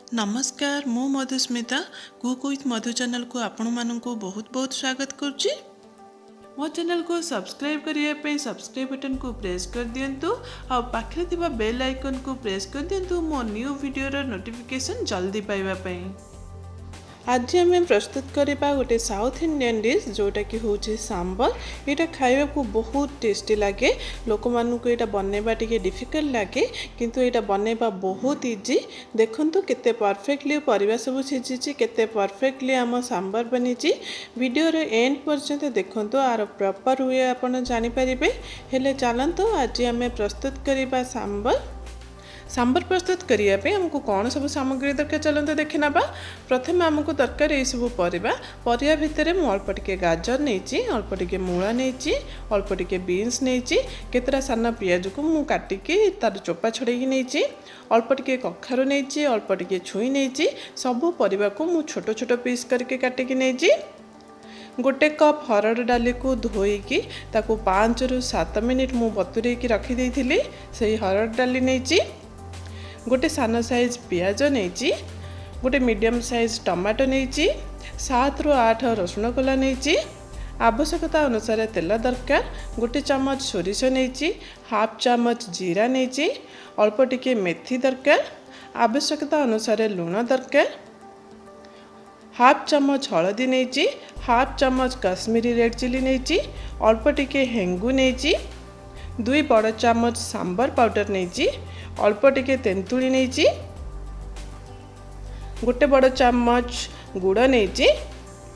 ନମସ୍କାର, ମୁଁ Madhusmita. Cook with ମଧୁ ଚ୍ୟାନେଲକୁ ଆପଣମାନଙ୍କୁ ବହୁତ ବହୁତ ସ୍ୱାଗତ କରୁଛି। ମୋ ଚ୍ୟାନେଲକୁ ସବସ୍କ୍ରାଇବ୍ କରିବା ପାଇଁ ସବସ୍କ୍ରାଇବ୍ ବଟନକୁ ପ୍ରେସ୍ କରିଦିଅନ୍ତୁ ଆଉ ପାଖରେ ଥିବା ବେଲ୍ ଆଇକନ୍କୁ ପ୍ରେସ୍ କରିଦିଅନ୍ତୁ, ମୋ ନ୍ୟୁ ଭିଡ଼ିଓର ନୋଟିଫିକେସନ୍ ଜଲ୍ଦି ପାଇବା ପାଇଁ। ଆଜି ଆମେ ପ୍ରସ୍ତୁତ କରିବା ଗୋଟେ ସାଉଥ୍ ଇଣ୍ଡିଆନ୍ ଡିଶ୍, ଯେଉଁଟାକି ହେଉଛି ସାମ୍ବର। ଏଇଟା ଖାଇବାକୁ ବହୁତ ଟେଷ୍ଟି ଲାଗେ। ଲୋକମାନଙ୍କୁ ଏଇଟା ବନେଇବା ଟିକେ ଡିଫିକଲ୍ଟ ଲାଗେ, କିନ୍ତୁ ଏଇଟା ବନେଇବା ବହୁତ ଇଜି। ଦେଖନ୍ତୁ କେତେ ପରଫେକ୍ଟଲି ପରିବା ସବୁ ସିଝିଛି, କେତେ ପରଫେକ୍ଟଲି ଆମ ସାମ୍ବର ବନିଛି। ଭିଡ଼ିଓର ଏଣ୍ଡ ପର୍ଯ୍ୟନ୍ତ ଦେଖନ୍ତୁ, ଆର ପ୍ରପର୍ we ଆପଣ ଜାଣିପାରିବେ। ହେଲେ ଚାଲନ୍ତୁ, ଆଜି ଆମେ ପ୍ରସ୍ତୁତ କରିବା ସାମ୍ବର। ସାମ୍ବର ପ୍ରସ୍ତୁତ କରିବା ପାଇଁ ଆମକୁ କ'ଣ ସବୁ ସାମଗ୍ରୀ ଦରକାର, ଚାଲନ୍ତୁ ଦେଖିନେବା। ପ୍ରଥମେ ଆମକୁ ଦରକାର ଏଇସବୁ ପରିବା। ପରିବା ଭିତରେ ମୁଁ ଅଳ୍ପ ଟିକେ ଗାଜର ନେଇଛି, ଅଳ୍ପ ଟିକେ ମୂଳା ନେଇଛି, ଅଳ୍ପ ଟିକେ ବିନ୍ସ ନେଇଛି, କେତେଟା ସାନ ପିଆଜକୁ ମୁଁ କାଟିକି ତାର ଚୋପା ଛଡ଼େଇକି ନେଇଛି, ଅଳ୍ପ ଟିକେ କଖାରୁ ନେଇଛି, ଅଳ୍ପ ଟିକେ ଛୁଇଁ ନେଇଛି। ସବୁ ପରିବାକୁ ମୁଁ ଛୋଟ ଛୋଟ ପିସ୍ କରିକି କାଟିକି ନେଇଛି। ଗୋଟେ କପ୍ ହରଡ଼ ଡାଲିକୁ ଧୋଇକି ତାକୁ 5ରୁ 7 ମିନିଟ୍ ମୁଁ ବତୁରେଇକି ରଖିଦେଇଥିଲି, ସେଇ ହରଡ଼ ଡାଲି ନେଇଛି। ଗୋଟେ ସାନ ସାଇଜ୍ ପିଆଜ ନେଇଛି, ଗୋଟେ ମିଡ଼ିୟମ୍ ସାଇଜ୍ ଟମାଟୋ ନେଇଛି, 7ରୁ 8 ରସୁଣ କୋଲା ନେଇଛି। ଆବଶ୍ୟକତା ଅନୁସାରେ ତେଲ ଦରକାର। ଗୋଟେ ଚାମଚ ସୋରିଷ ନେଇଛି, ହାଫ୍ ଚାମଚ ଜିରା ନେଇଛି, ଅଳ୍ପ ଟିକେ ମେଥି ଦରକାର। ଆବଶ୍ୟକତା ଅନୁସାରେ ଲୁଣ ଦରକାର। ହାଫ୍ ଚାମଚ ହଳଦୀ ନେଇଛି, ହାଫ୍ ଚାମଚ କାଶ୍ମୀରୀ ରେଡ଼୍ ଚିଲି ନେଇଛି, ଅଳ୍ପ ଟିକେ ହେଙ୍ଗୁ ନେଇଛି, 2 ବଡ଼ ଚାମଚ ସାମ୍ବର ପାଉଡ଼ର ନେଇଛି, ଅଳ୍ପ ଟିକେ ତେନ୍ତୁଳି ନେଇଛି, ଗୋଟେ ବଡ଼ ଚାମଚ ଗୁଡ଼ ନେଇଛି,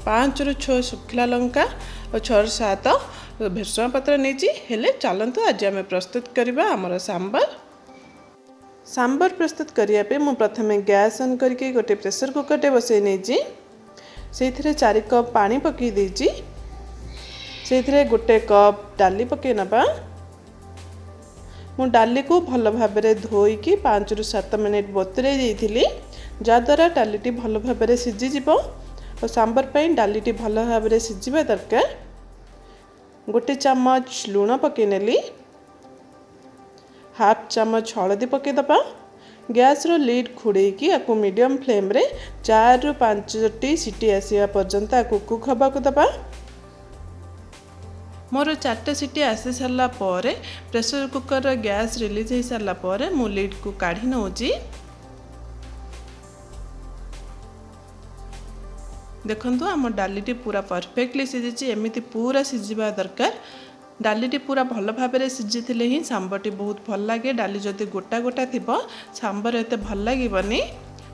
5ରୁ 6 ଶୁଖିଲା ଲଙ୍କା ଓ 6ରୁ 7 ଭେସୁଙ୍ଗା ପତ୍ର ନେଇଛି। ହେଲେ ଚାଲନ୍ତୁ, ଆଜି ଆମେ ପ୍ରସ୍ତୁତ କରିବା ଆମର ସାମ୍ବର। ସାମ୍ବର ପ୍ରସ୍ତୁତ କରିବା ପାଇଁ ମୁଁ ପ୍ରଥମେ ଗ୍ୟାସ୍ ଅନ୍ କରିକି ଗୋଟେ ପ୍ରେସର କୁକରଟେ ବସାଇ ନେଇଛି। ସେଇଥିରେ 4 କପ୍ ପାଣି ପକାଇ ଦେଇଛି। ସେଇଥିରେ ଗୋଟେ କପ୍ ଡାଲି ପକାଇ ନେବା। ମୁଁ ଡାଲିକୁ ଭଲ ଭାବରେ ଧୋଇକି 5ରୁ 7 ମିନିଟ୍ ବତୁରାଇ ଦେଇଥିଲି, ଯାହାଦ୍ୱାରା ଡାଲିଟି ଭଲ ଭାବରେ ସିଝିଯିବ। ଆଉ ସାମ୍ବର ପାଇଁ ଡାଲିଟି ଭଲ ଭାବରେ ସିଝିବା ଦରକାର। ଗୋଟେ ଚାମଚ ଲୁଣ ପକାଇ ନେଲି, ହାଫ୍ ଚାମଚ ହଳଦୀ ପକାଇଦେବା। ଗ୍ୟାସ୍ର ଲିଡ୍ ଘୋଡ଼େଇକି ଆକୁ ମିଡ଼ିୟମ୍ ଫ୍ଲେମ୍ରେ 4ରୁ 5ଟି ସିଟି ଆସିବା ପର୍ଯ୍ୟନ୍ତ ଆକୁ କୁକ୍ ହେବାକୁ ଦେବା। ମୋର 4ଟା ସିଟି ଆସି ସାରିଲା ପରେ, ପ୍ରେସର କୁକର୍ର ଗ୍ୟାସ୍ ରିଲିଜ୍ ହେଇସାରିଲା ପରେ ମୁଁ ଲିଡ୍କୁ କାଢ଼ି ନେଉଛି। ଦେଖନ୍ତୁ, ଆମ ଡାଲିଟି ପୁରା ପରଫେକ୍ଟଲି ସିଝିଛି। ଏମିତି ପୁରା ସିଝିବା ଦରକାର। ଡାଲିଟି ପୁରା ଭଲ ଭାବରେ ସିଝିଥିଲେ ହିଁ ସାମ୍ବରଟି ବହୁତ ଭଲ ଲାଗେ। ଡାଲି ଯଦି ଗୋଟା ଗୋଟା ଥିବ, ସାମ୍ବର ଏତେ ଭଲ ଲାଗିବନି।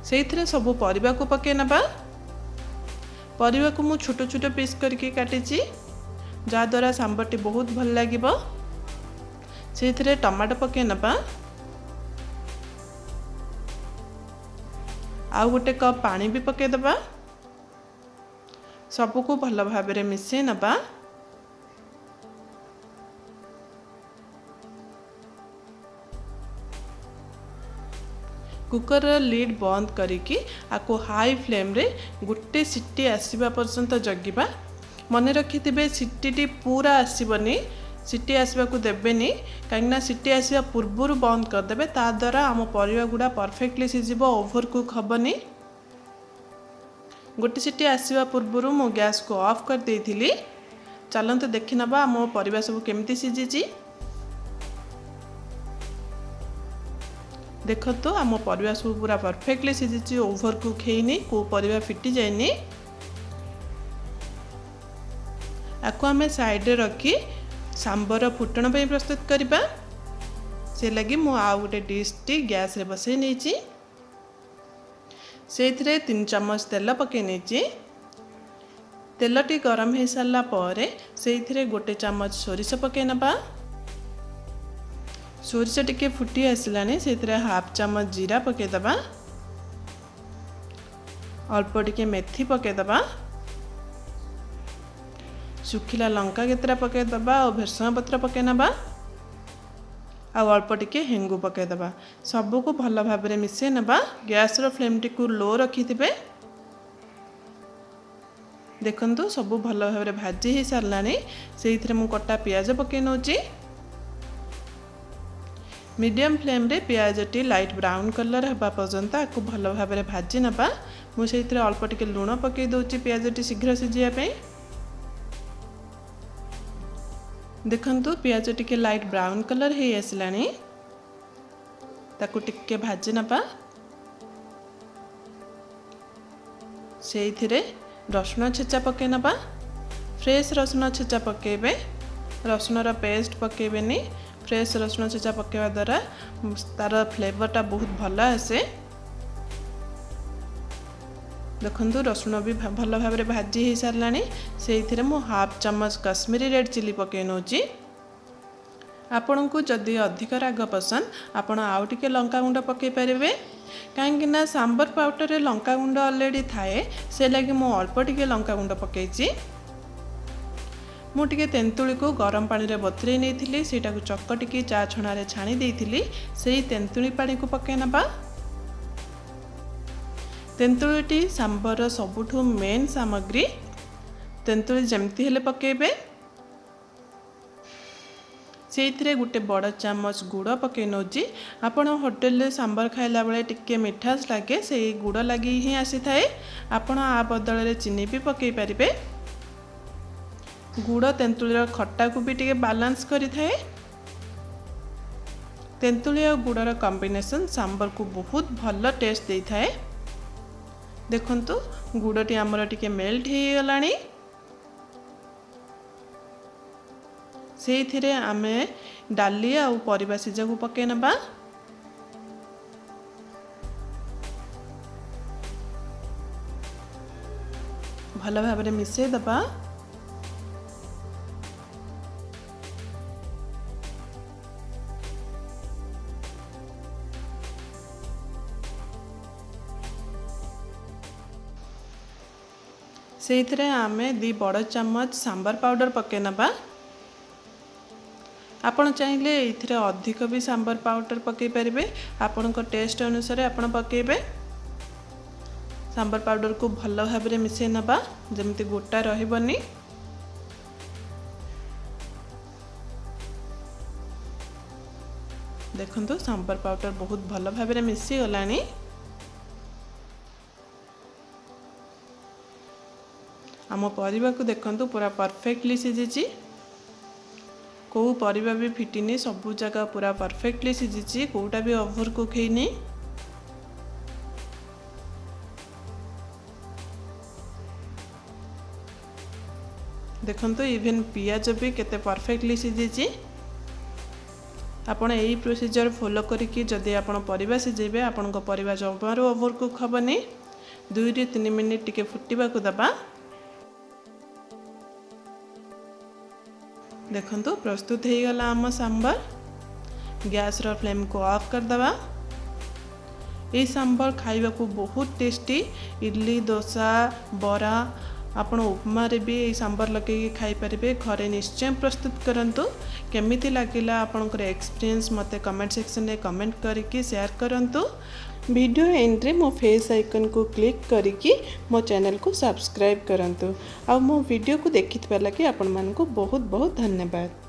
ସେଇଥିରେ ସବୁ ପରିବାକୁ ପକାଇ ନେବା। ପରିବାକୁ ମୁଁ ଛୋଟ ଛୋଟ ପିସ୍ କରିକି କାଟିଛି, ଯାହାଦ୍ୱାରା ସାମ୍ବରଟି ବହୁତ ଭଲ ଲାଗିବ। ସେଇଥିରେ ଟମାଟୋ ପକାଇ ନେବା। ଆଉ ଗୋଟେ କପ୍ ପାଣି ବି ପକାଇଦେବା। ସବୁକୁ ଭଲ ଭାବରେ ମିଶାଇ ନେବା। କୁକରର ଲିଡ୍ ବନ୍ଦ କରିକି ଆକୁ ହାଇ ଫ୍ଲେମ୍ରେ ଗୋଟେ ସିଟି ଆସିବା ପର୍ଯ୍ୟନ୍ତ ଜଗିବା। ମନେ ରଖିଥିବେ, ସିଟିଟି ପୁରା ଆସିବନି, ସିଟି ଆସିବାକୁ ଦେବେନି, କାହିଁକିନା ସିଟି ଆସିବା ପୂର୍ବରୁ ବନ୍ଦ କରିଦେବେ। ତା ଦ୍ୱାରା ଆମ ପରିବା ଗୁଡ଼ା ପରଫେକ୍ଟଲି ସିଝିବ, ଓଭର କୁକ୍ ହେବନି। ଗୋଟେ ସିଟି ଆସିବା ପୂର୍ବରୁ ମୁଁ ଗ୍ୟାସ୍କୁ ଅଫ୍ କରିଦେଇଥିଲି। ଚାଲନ୍ତୁ ଦେଖିନେବା ଆମ ପରିବା ସବୁ କେମିତି ସିଝିଛି। ଦେଖନ୍ତୁ, ଆମ ପରିବା ସବୁ ପୁରା ପରଫେକ୍ଟଲି ସିଝିଛି, ଓଭର କୁକ୍ ହେଇନି, କେଉଁ ପରିବା ଫିଟି ଯାଇନି। ଆକୁ ଆମେ ସାଇଡ଼ରେ ରଖି ସାମ୍ବର ଫୁଟଣ ପାଇଁ ପ୍ରସ୍ତୁତ କରିବା। ସେ ଲାଗି ମୁଁ ଆଉ ଗୋଟେ ଡିଶ୍ଟି ଗ୍ୟାସ୍ରେ ବସାଇ ନେଇଛି। ସେଇଥିରେ 3 ଚାମଚ ତେଲ ପକାଇ ନେଇଛି। ତେଲଟି ଗରମ ହେଇସାରିଲା ପରେ ସେଇଥିରେ ଗୋଟେ ଚାମଚ ସୋରିଷ ପକାଇ ନେବା। ସୋରିଷ ଟିକେ ଫୁଟି ଆସିଲାଣି, ସେଇଥିରେ ହାଫ୍ ଚାମଚ ଜିରା ପକାଇଦେବା, ଅଳ୍ପ ଟିକେ ମେଥି ପକାଇଦେବା, ଶୁଖିଲା ଲଙ୍କା କେତେଟା ପକାଇଦେବା ଆଉ ଭେସୁଙ୍ଗା ପତ୍ର ପକାଇ ନେବା ଆଉ ଅଳ୍ପ ଟିକେ ହେଙ୍ଗୁ ପକାଇଦେବା। ସବୁକୁ ଭଲ ଭାବରେ ମିଶାଇ ନେବା। ଗ୍ୟାସ୍ର ଫ୍ଲେମ୍ଟିକୁ ଲୋ ରଖିଥିବେ। ଦେଖନ୍ତୁ, ସବୁ ଭଲ ଭାବରେ ଭାଜି ହେଇସାରିଲାଣି। ସେଇଥିରେ ମୁଁ କଟା ପିଆଜ ପକାଇ ନେଉଛି। ମିଡ଼ିୟମ୍ ଫ୍ଲେମ୍ରେ ପିଆଜଟି ଲାଇଟ୍ ବ୍ରାଉନ୍ କଲର୍ ହେବା ପର୍ଯ୍ୟନ୍ତ ଆକୁ ଭଲ ଭାବରେ ଭାଜି ନେବା। ମୁଁ ସେଇଥିରେ ଅଳ୍ପ ଟିକେ ଲୁଣ ପକାଇ ଦେଉଛି ପିଆଜଟି ଶୀଘ୍ର ସିଝିବା ପାଇଁ। ଦେଖନ୍ତୁ, ପିଆଜ ଟିକେ ଲାଇଟ୍ ବ୍ରାଉନ୍ କଲର୍ ହେଇ ଆସିଲାଣି। ତାକୁ ଟିକେ ଭାଜି ନେବା। ସେଇଥିରେ ରସୁଣ ଛେଚା ପକାଇ ନେବା। ଫ୍ରେଶ୍ ରସୁଣ ଛେଚା ପକାଇବେ, ରସୁଣର ପେଷ୍ଟ ପକାଇବେନି। ଫ୍ରେଶ୍ ରସୁଣ ଛେଚା ପକାଇବା ଦ୍ୱାରା ତା'ର ଫ୍ଲେଭରଟା ବହୁତ ଭଲ ଆସେ। ଦେଖନ୍ତୁ, ରସୁଣ ବି ଭଲ ଭାବରେ ଭାଜି ହେଇସାରିଲାଣି। ସେଇଥିରେ ମୁଁ ହାଫ୍ ଚାମଚ କାଶ୍ମୀରୀ ରେଡ଼୍ ଚିଲି ପକାଇ ନେଉଛି। ଆପଣଙ୍କୁ ଯଦି ଅଧିକ ରାଗ ପସନ୍ଦ, ଆପଣ ଆଉ ଟିକେ ଲଙ୍କାଗୁଣ୍ଡ ପକାଇ ପାରିବେ। କାହିଁକିନା ସାମ୍ବର ପାଉଡ଼ରରେ ଲଙ୍କାଗୁଣ୍ଡ ଅଲରେଡ଼ି ଥାଏ, ସେ ଲାଗି ମୁଁ ଅଳ୍ପ ଟିକେ ଲଙ୍କାଗୁଣ୍ଡ ପକାଇଛି। ମୁଁ ଟିକେ ତେନ୍ତୁଳିକୁ ଗରମ ପାଣିରେ ବତୁରେଇ ନେଇଥିଲି, ସେଇଟାକୁ ଚକଟିକି ଚା ଛଣାରେ ଛାଣି ଦେଇଥିଲି। ସେଇ ତେନ୍ତୁଳି ପାଣିକୁ ପକାଇ ନେବା। ତେନ୍ତୁଳିଟି ସାମ୍ବରର ସବୁଠୁ ମେନ୍ ସାମଗ୍ରୀ। ତେନ୍ତୁଳି ଯେମିତି ହେଲେ ପକାଇବେ। ସେଇଥିରେ ଗୋଟେ ବଡ଼ ଚାମଚ ଗୁଡ଼ ପକାଇ ନେଉଛି। ଆପଣ ହୋଟେଲରେ ସାମ୍ବର ଖାଇଲା ବେଳେ ଟିକେ ମିଠାସ ଲାଗେ, ସେଇ ଗୁଡ଼ ଲାଗି ହିଁ ଆସିଥାଏ। ଆପଣ ଆ ବଦଳରେ ଚିନି ବି ପକାଇ ପାରିବେ। ଗୁଡ଼ ତେନ୍ତୁଳିର ଖଟାକୁ ବି ଟିକେ ବାଲାନ୍ସ କରିଥାଏ। ତେନ୍ତୁଳି ଆଉ ଗୁଡ଼ର କମ୍ବିନେସନ୍ ସାମ୍ବରକୁ ବହୁତ ଭଲ ଟେଷ୍ଟ ଦେଇଥାଏ। ଦେଖନ୍ତୁ, ଗୁଡ଼ଟି ଆମର ଟିକେ ମେଲ୍ଟ ହେଇଗଲାଣି। ସେଇଥିରେ ଆମେ ଡାଲି ଆଉ ପରିବା ସିଝାକୁ ପକାଇ ନେବା। ଭଲ ଭାବରେ ମିଶାଇ ଦେବା। ସେଇଥିରେ ଆମେ 2 ବଡ଼ ଚାମଚ ସାମ୍ବର ପାଉଡ଼ର ପକାଇ ନେବା। ଆପଣ ଚାହିଁଲେ ଏଇଥିରେ ଅଧିକ ବି ସାମ୍ବର ପାଉଡ଼ର ପକାଇ ପାରିବେ। ଆପଣଙ୍କ ଟେଷ୍ଟ ଅନୁସାରେ ଆପଣ ପକାଇବେ। ସାମ୍ବର ପାଉଡ଼ରକୁ ଭଲ ଭାବରେ ମିଶାଇ ନେବା, ଯେମିତି ଗୋଟା ରହିବନି। ଦେଖନ୍ତୁ, ସାମ୍ବର ପାଉଡ଼ର ବହୁତ ଭଲ ଭାବରେ ମିଶିଗଲାଣି। ଆମ ପରିବାକୁ ଦେଖନ୍ତୁ, ପୁରା ପରଫେକ୍ଟଲି ସିଝିଛି। କେଉଁ ପରିବା ବି ଫିଟିନି, ସବୁ ଜାଗା ପୁରା ପରଫେକ୍ଟଲି ସିଝିଛି, କେଉଁଟା ବି ଓଭର କୁକ୍ ହେଇନି। ଦେଖନ୍ତୁ, ଇଭେନ୍ ପିଆଜ ବି କେତେ ପରଫେକ୍ଟଲି ସିଝିଛି। ଆପଣ ଏଇ ପ୍ରୋସିଜର୍ ଫଲୋ କରିକି ଯଦି ଆପଣ ପରିବା ସିଝେଇବେ, ଆପଣଙ୍କ ପରିବା ଜମାରୁ ଓଭର କୁକ୍ ହେବନି। 2ରୁ 3 ମିନିଟ୍ ଟିକେ ଫୁଟିବାକୁ ଦେବା। ଦେଖନ୍ତୁ, ପ୍ରସ୍ତୁତ ହେଇଗଲା ଆମ ସାମ୍ବର। ଗ୍ୟାସ୍ର ଫ୍ଲେମ୍କୁ ଅଫ୍ କରିଦେବା। ଏଇ ସାମ୍ବର ଖାଇବାକୁ ବହୁତ ଟେଷ୍ଟି। ଇଡ଼ଲି, ଦୋସା, ବରା, ଆପଣ ଉପମାରେ ବି ଏଇ ସାମ୍ବର ଲଗେଇକି ଖାଇପାରିବେ। ଘରେ ନିଶ୍ଚୟ ପ୍ରସ୍ତୁତ କରନ୍ତୁ। କେମିତି ଲାଗିଲା ଆପଣଙ୍କର ଏକ୍ସପିରିଏନ୍ସ, ମୋତେ କମେଣ୍ଟ ସେକ୍ସନରେ କମେଣ୍ଟ କରିକି ସେୟାର କରନ୍ତୁ। ଭିଡ଼ିଓ ଏଣ୍ଡରେ ମୋ ଫେସ୍ ଆଇକନ୍କୁ କ୍ଲିକ୍ କରିକି ମୋ ଚ୍ୟାନେଲକୁ ସବସ୍କ୍ରାଇବ୍ କରନ୍ତୁ। ଆଉ ମୋ ଭିଡ଼ିଓକୁ ଦେଖିଥିବା ଲାଗି ଆପଣମାନଙ୍କୁ ବହୁତ ବହୁତ ଧନ୍ୟବାଦ।